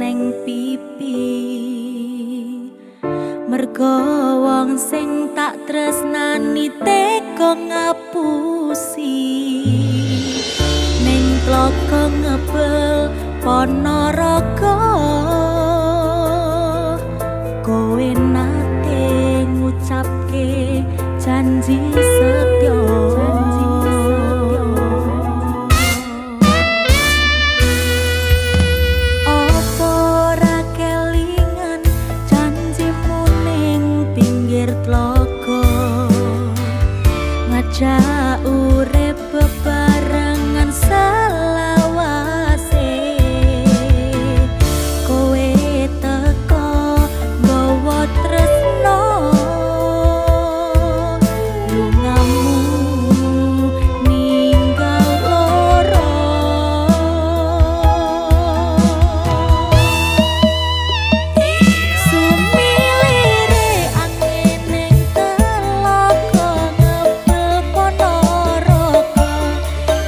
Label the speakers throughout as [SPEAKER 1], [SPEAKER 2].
[SPEAKER 1] neng pipi, mergo wong sing tak tresnani teko ngapusi. Ning tlaga ngebel Ponorogo, kowe nate ngucapke janji setya. Apa ora kelingan janjimu ning pinggir tlaga, ngajak urip bebarengan selawase. Kowe teko nggawa tresno, lungamu ninggal loro. Sumilire angin ning telaga ngebel Ponorogo,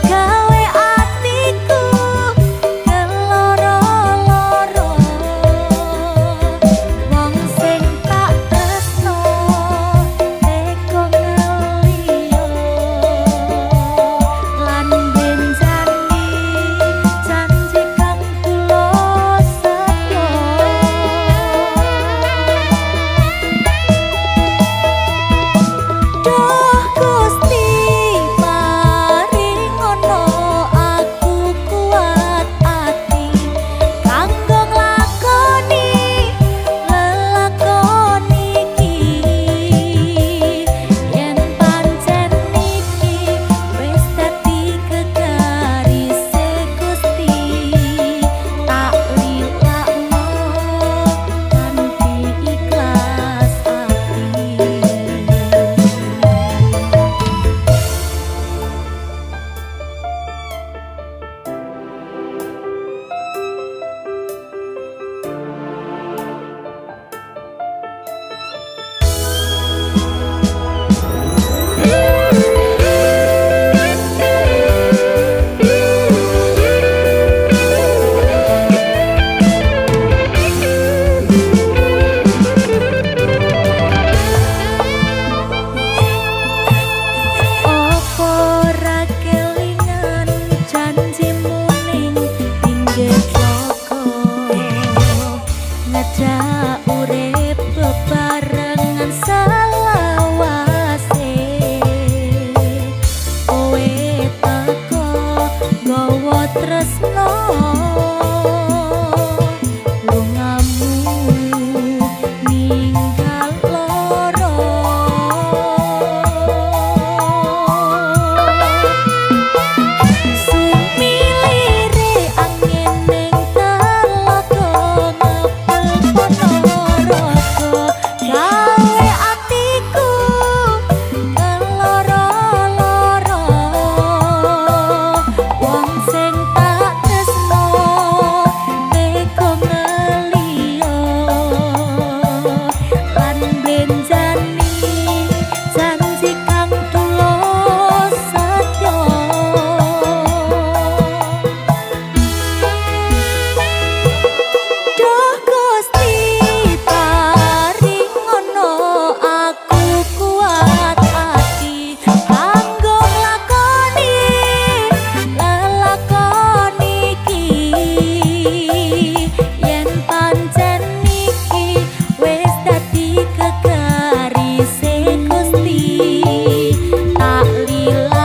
[SPEAKER 1] gawe atiku keloro-loro. Wong sing tak tresno teko ngeliyo, lan benjani janji kang tulus setya. Duh Gusti paringono aku kuat ati kanggo nglakoni lelakon iki. Yen pancen iki wis dadi kegarise Gusti, tak lilakno kanthi ikhlas ati. Apa ora kelingan janjimu ning pinggir tlaga, ngajak urip bebarengan selawase. Kowe teko nggawa tresno, lungamu ninggal loro. Sumilire angin ning telaga ngebel Ponorogo, gawe atiku keloro-loro. Wong sing tak tresno teko ngeliyo, lan benjani janji kang tulus setya. Duh Gusti paringono aku kuat ati kanggo nglakoni lelakon iki. Yen pancen iki wis dadi kegarise Gusti, tak lila